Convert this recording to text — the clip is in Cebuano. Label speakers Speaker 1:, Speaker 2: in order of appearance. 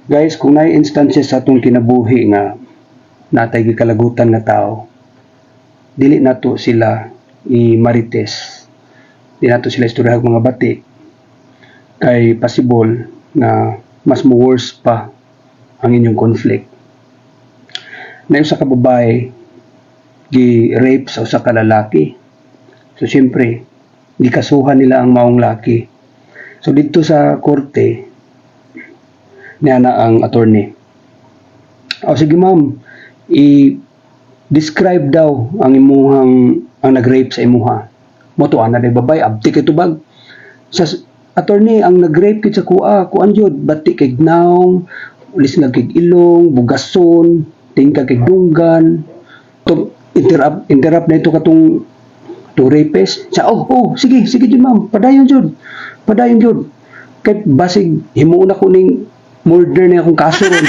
Speaker 1: Guys, kung naay instances sa atong kinabuhi nga natay gikalagutan nga tao, dili nato sila i-marites. Di nato sila istoryahag mga bati kay possible nga mas mo worse pa ang inyong conflict. Na usa ka babae gi-rape sa usa ka lalaki. So siyempre, gikasuhan nila ang maong laki. So didto sa korte, niya na ang attorney. "O sige ma'am, i-describe daw ang imuhang ang nag-rape sa imuha." Mao to ana day babay, abti kay tubag. Sa attorney, ang nag-rape kit sa kuha, kuan jud, bati kay nawong, ulis nga kay ilong, bugason, tingka kay dunggan. To interrupt interrupt na ito katong to rapist. Sa oh, sige, sige jud ma'am, padayon jud. Padayon jud. Kay basig himuon ako ning murder na akong kaso ron.